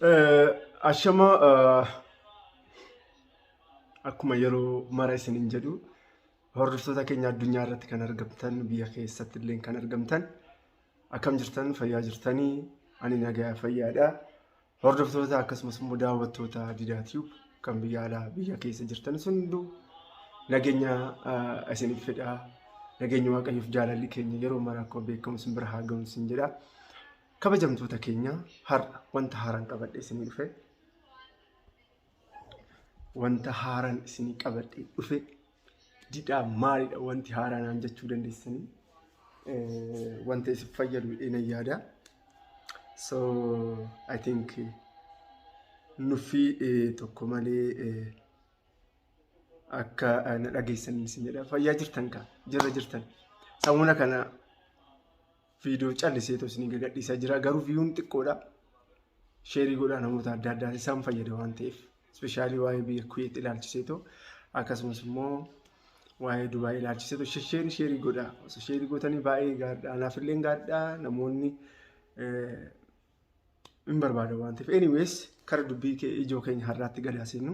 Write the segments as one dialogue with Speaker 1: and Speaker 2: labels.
Speaker 1: Ashama, akkuma yeroo mara isiniin jedhu, hordoftoota keenya addunyaa irratti kan argamtan, biyya keessatti illee kan argamtan, akkam jirtan? Fayyaa jirtanii? Ani nagaa fayyaadha. Hordoftoota akkasumas immoo daawwattoota Didaa Tube kan biyya alaa, biyya keessa jirtan sun hunduu nageenya isiniif fedha. Nageenya Waaqayyoof jaalalli keenya yeroo mara akkuma beekamu isin bira haa ga'u isin jedha. Kabajamtoota keenya, har'a wanta haaraan qabadhe isinii dhufe. Wanta haaraan isinii qabadhe dhufe, Didhaa, maalidha wanti haaraa naan jechuu dandeessanii, wanta isin fayyadu jedhee nan yaada. So I think nuffii tokko malee akka na dhageessan isin jedha. Fayyaa jirtan kaa? Jirra jirtan. Sammuna kana viidiyoo callisee isin gadhiisaa jira. Garuu viewn xiqqoodha. Share godhaa, namoota adda addaa isaan fayyada waan ta'eef. Especially waa'ee biyya Kuweet ilaalchiseetoo, akkasumas immoo waa'ee Dubaay ilaalchiseetoo share share godhaa. Osoo share gootanii baay'ee gaariidha. Anaaf illee gaariidha. Namoonni hin barbaada waan ta'eef. Anyways, kara dubbii ijoo keenya har'aatti gadaa seennu.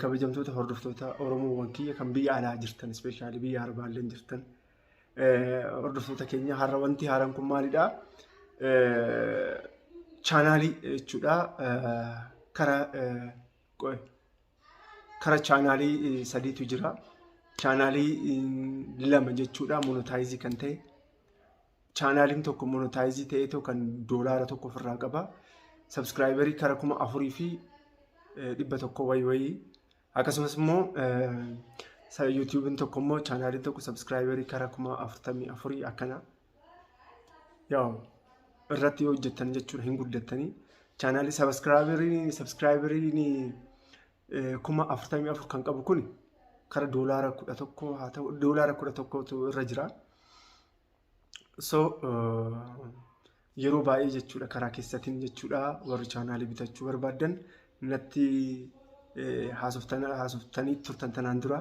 Speaker 1: Kabajamtoota hordoftoota Oromoowwan kiyya kan biyya alaa jirtan, especially biyya Arabaallee jirtan, hordoftoota keenya, har'a wanti haaraan kun maalidha? Chaanaalii jechuudha. Kara chaanaalii sadiitu jira. Chaanaalii lama jechuudha monetize kan ta'e. Chaanaaliin tokko monetize ta'eetoo kan $1 ofirraa qaba. Subscriber kara 4100 wayii wayii. Akkasumas immoo YouTubeiin tokko immoo, chaanaaliin tokko subscriber kara 44,000 akkana. Yaa, irratti yoo hojjettan jechuudha hin guddattanii. Chaanaalii subscriberiin 44,000 kan qabu kun kara $11 haa ta'u, $11tu irra jira. So yeroo baay'ee jechuudha karaa keessatiin jechuudha warri chaanaalii bitachuu barbaaddan natti haasoftanii turtan tanaan dura.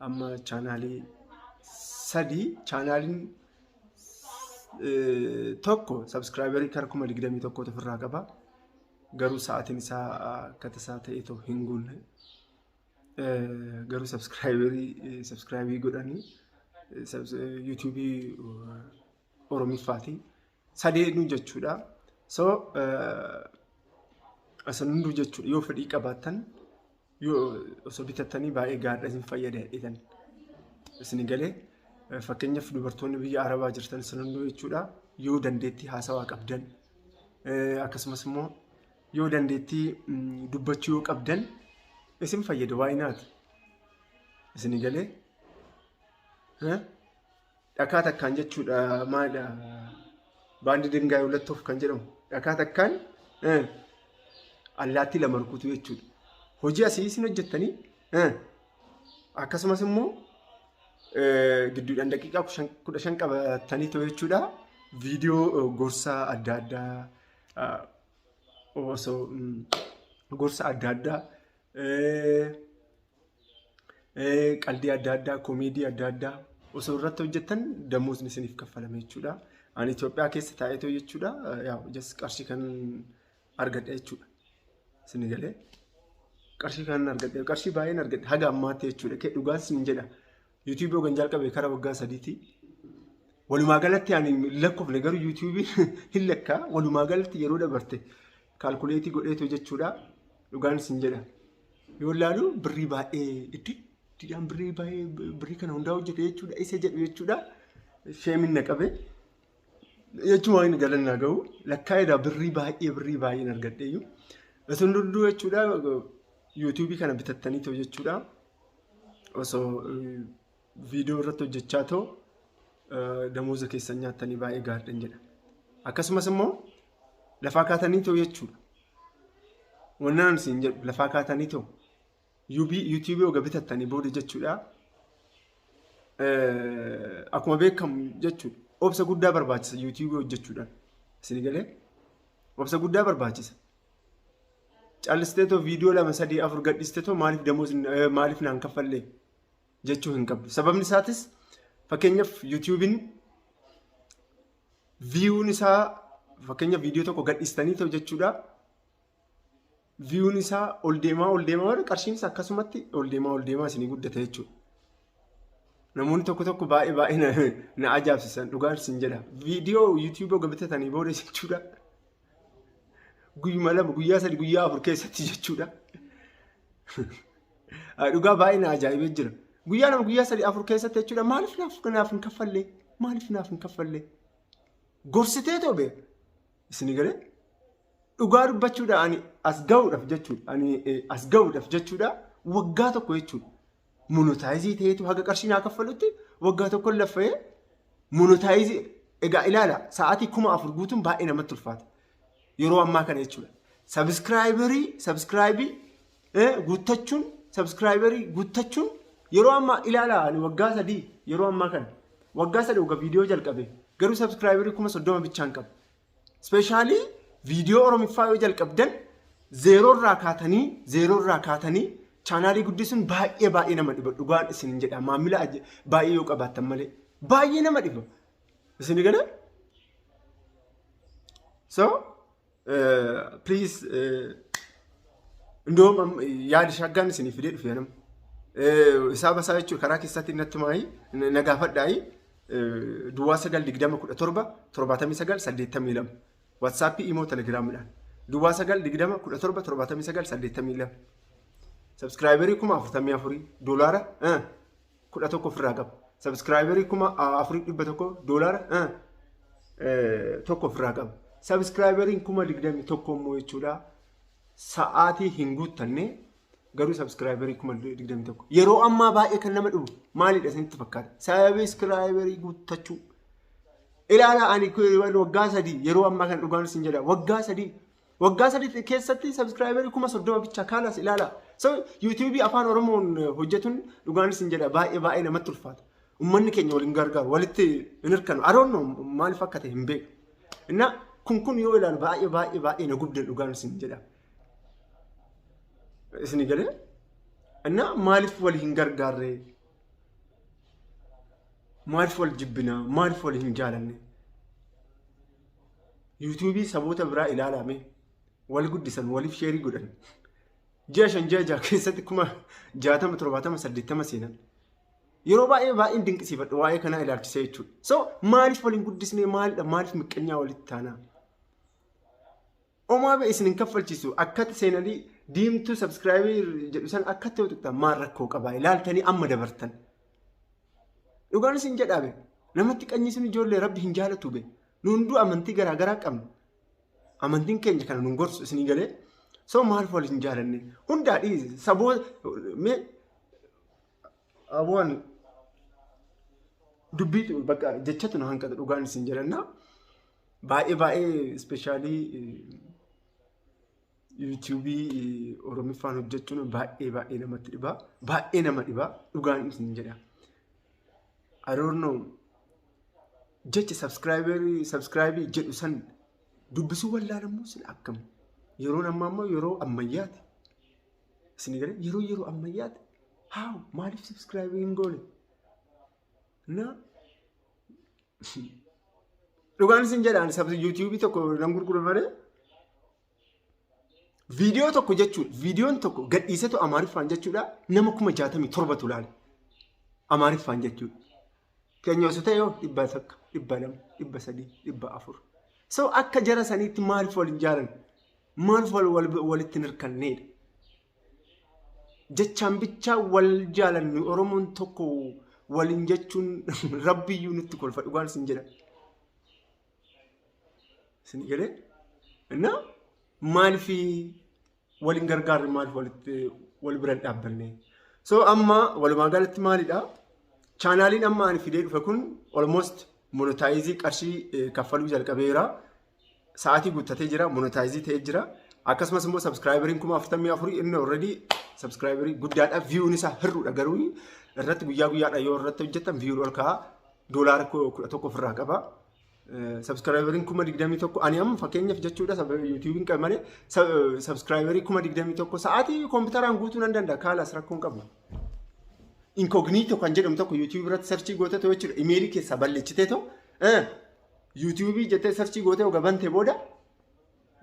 Speaker 1: Amma chaanaalii sadii, chaanaaliin tokko subscriber kara 21,000tu ofirraa qaba. Garuu sa'aatiin isaa akka tasaa ta'eetoo hin guunne. Garuu subscriber subscribe godhanii YouTube Oromiffaati. Sadeenuu jechuudha. So asan hunduu jechuudha yoo fedhii qabaattan, yoo osoo bitattanii baay'ee gaariidha, isin fayyada jedhetan. Isin galee, fakkeenyaaf dubartoonni biyya Arabaa jirtan isin hunduu jechuudha yoo dandeettii haasawaa qabdan, akkasumas immoo yoo dandeettii dubbachuu yoo qabdan, isin fayyada waa'inaati. Isin galee, dhakaa takkaan jechuudha, maalidha, baandii dingaay hullattoof kan jedhamu, dhakaa takkaan allaattii lama rukutu jechuudha. Hojii asii isin hojjettanii, akkasumas immoo gidduudhaan daqiiqaa 15 qabatanii ta'u jechuudha. Viidiyoo gorsa adda addaa, osoo gorsa adda addaa, qaldii adda addaa, komeedii adda addaa osoo irratti hojjettan damoosni isiniif kaffalame jechuudha. Ani Itoophiyaa keessa taa'eetoo jechuudha. Yaa, qarshii kan argadhe jechuudha. Isin galee, qarshii kan argadhe, qarshii baay'een argadhe haga ammaatti jechuudha. Dhugaan isin jedha. YouTube hogan jalqabe kara waggaa 3ti. Walumaa galatti ani hin lakkoofne, garuu YouTube hin lakkaa. Walumaa galatti yeroo dabarte calculate godheetu jechuudha. Dhugaan isin jedha. Yoo ilaalu birrii baay'ee itti didhaan, birrii baay'ee, birrii kana hundaa hojjete jechuudha. Isa jedhu jechuudha. Sheemin na qabe. Jechuun waan galanna gahu lakkaa'eedha, birrii baay'ee, birrii baay'een argadheeyyuu. Isin hunduu jechuudha YouTube kana bitattanii ta'u jechuudha. Osoo viidiyoo irratti hojjechaa ta'u damooza keessan nyaattanii baay'ee gaariidhan jedha. Akkasumas immoo lafaa kaatanii ta'u jechuudha. Wannaan isin jedhu, lafaa kaatanii ta'u YouTube oga bitattanii booda jechuudha. Akkuma beekamu jechuudha. Obsa guddaa barbaachisa YouTube hojjechuudhaan. Isin galee, obsa guddaa barbaachisa. Callistee too viidiyoo lama, sadii, afur gadhiistee too maaliif damoos maaliif naan kaffallee jechuu hin qabdu. Sababni isaatis, fakkeenyaaf YouTubeiin viewn isaa, fakkeenyaaf viidiyoo tokko gadhiistanii ta'u jechuudha. Viewn isaa ol deemaa ol deemaa warri qarshiin isaa akkasumatti ol deemaa ol deemaa isinii guddata jechuudha. Namoonni tokko tokko baay'ee baay'ee na ajaa'ibsiisan, dhugaan isin jedha. Viidiyoo YouTubeii oga bitatanii booda jechuudha. Guyyuma 2, guyyaa 3, guyyaa 4 keessatti jechuudha. Dhugaa baay'ee na ajaa'ibee jira. Guyyaa 2, guyyaa 3, 4 keessatti jechuudha. Maaliif naaf hin kaffallee? Maaliif naaf hin kaffallee? Gorsitee too bee. Isin galee? Dhugaa dubbachuudha, ani as ga'uudhaaf jechuudha. Ani as ga'uudhaaf jechuudha, waggaa tokko jechuudha. Monetize ta'eetu haga qarshii naa kaffalutti waggaa tokko laffa'ee monetize. Egaa ilaala, sa'aatii 4000 guutuun baay'ee namatti ulfaata. Yeroo ammaa kana jechuudha. Subscriberii subscribeii guuttachuun, subscriberii guuttachuun yeroo ammaa ilaala, ani waggaa 3, yeroo ammaa kana waggaa 3 waggaa viidiyoo jalqabe, garuu subscriberii 30,000 bichaan qaba. Especially viidiyoo Oromiffaa yoo jalqabdan zeeroo irraa kaatanii channelii guddisuun baay'ee baay'ee nama dhiba, dhugaan isin jedha, maamila baay'ee yoo qabaattan malee baay'ee nama dhiba. Isin gala? So please, እንደውም yaada shaggaan isinii fidee dhufe nama. Isaa basaa jechuun karaa keessatti natti maayii na gaafadhaayi, 0920177982, WhatsAppii, Imo, Telegramiidhaan, 0920177982. Subscriberii 44,000, $11 ofirraa qaba. Subscriberii 4,100, $1 ofirraa qaba. Subscriberiin 21,000 immoo jechuudha. Sa'aatii hin guuttanne, garuu subscriberii 21,000. Yeroo ammaa baay'ee kan nama dhibu maalidha isinitti fakkaata? Subscriberii guuttachuu. Ilaala, ani waggaa 3, yeroo ammaa kan dhugaan isin jedha, waggaa 3, waggaa 3 keessatti subscriberii 30,000 bicha kaalas ilaala. So YouTubeii Afaan Oromoon hojjetuun, dhugaan isin jedha, baay'ee baay'ee namatti ulfaata. Uummanni keenya waliin gargaaru, walitti hin hirkanu. Aroonno maaliif akka ta'e hin beeku. Inna kun yoo ilaalu baay'ee baay'ee baay'ee na gubdan, dhugaan isin jedha. Isin galee? Inna maaliif wal hin gargaarre? Maaliif wal jibbinaa? Maaliif wal hin jaalanne? YouTubeii saboota biraa ilaalame, wal guddisan, waliif shareii godhan. Ji'a 5, ji'a 6 keessatti 60,000, 70, 80 seenan. Yeroo baay'ee baay'een dinqisiifadha waa'ee kanaa ilaalchisee jechuudha. So maaliif waliin guddisnee maalidha? Maaliif miqqanyaa walitti taanaa? Omaa ba'e isin hin kaffalchiisu. Akkatti seenanii diimtuu subscribeii jedhu san akkatti yoo tuqxan maal rakkoo qabaa? Ilaaltanii amma dabartan. Dhugaan isin jedhaa be. Namatti qanyisuun ijoollee rabbi hin jaalatu be. Nu hunduu amantii garaa garaa qabna. Amantiin keenya kana nun gorsu, isinii galee? So maaliif wal hin jaalanne? Hundaa dhiisi saboota mee abu'an dubbiitu bakka jechatu na hanqata, dhugaan isin jedhanna. Baay'ee baay'ee especially YouTubeii Oromiffaan hojjechuun baay'ee baay'ee namatti dhiba. Baay'ee nama dhiba, dhugaan isin jedha. I don't know, jecha subscriberii subscribeii jedhu san dubbisuu wallaalammoo sin akkam? Yeroon ammaa immoo yeroo ammayyaati. Isin galee? Yeroo ammayyaati. Haa, maaliif subscribeii hin goone? Na dhugaan isin jedhaan, YouTubeii tokko nan gurgure malee, viidiyoo tokko jechuudha. Viidiyoon tokko gadhiisetu Amaariffaan jechuudha. Nama 67,000tu ilaale. Amaariffaan jechuudha. Keenya osoo ta'e yoo 100, 200, 300, 400. So akka jara saniitti maaliif wal hin jaalan? Maaliif walitti hin hirkanneedha? Jechaan bichaa wal jaalannu, Oromoon tokko waliin jechuun rabbiyyuu nutti kolfa, dhugaan isin jedha. Isin galee? Innaa maaliif waliin gargaarre? Maaliif walitti wal bira hin dhaabbanne? So amma walumaa galatti maalidha? Channeliin amma ani fidee dhufe kun almost monetize, qarshii kaffaluu jalqabeera. Sa'aatii guuttatee jira, monetize ta'ee jira. Akkasumas immoo subscriberiin 44,000, inni already subscriberii guddaadha. Viewn isaa hir'uudha, garuu irratti guyyaa guyyaadha yoo irratti hojjetan viewn ol ka'a. $11 ofirraa qaba. Subscriberiin 21,000, ani amma fakkeenyaaf jechuudha, YouTubeiin qaba malee, subscriberii 21,000 sa'aatii kompiitaraan guutuu nan danda'a, kaalas rakkoon qabu. Incognito kan jedhamu tokko YouTubeii irratti searchii goote jechuudha. Emailii keessaa balleessitee ta'u YouTubeii jettee searchii gootee oga bantee booda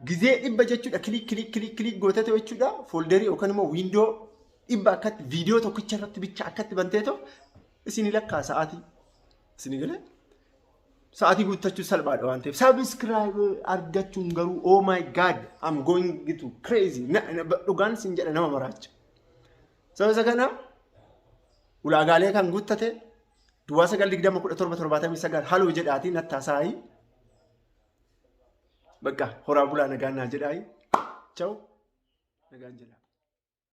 Speaker 1: Gizee 100 jechuudha click click click click gooteetoo jechuudha folderii yookaan immoo window 100 akkatti viidiyoo tokkicha irratti bicha akkatti banteetoo isin lakkaa sa'aatii. Isin galee sa'aatii guuttachuu salphaadha waan ta'eef subscribe argachuun garuu, oh my God, I'm going to crazy. Dhugaan isin jedha, nama maraacha. Sababa isa kana ulaagaalee kan guuttate 09201779 haloo jedhaatii natti haasa'ii. Bakka horaa bulaa, nagaan naa jedhaayi. Ciao. Nagaan jedhaa.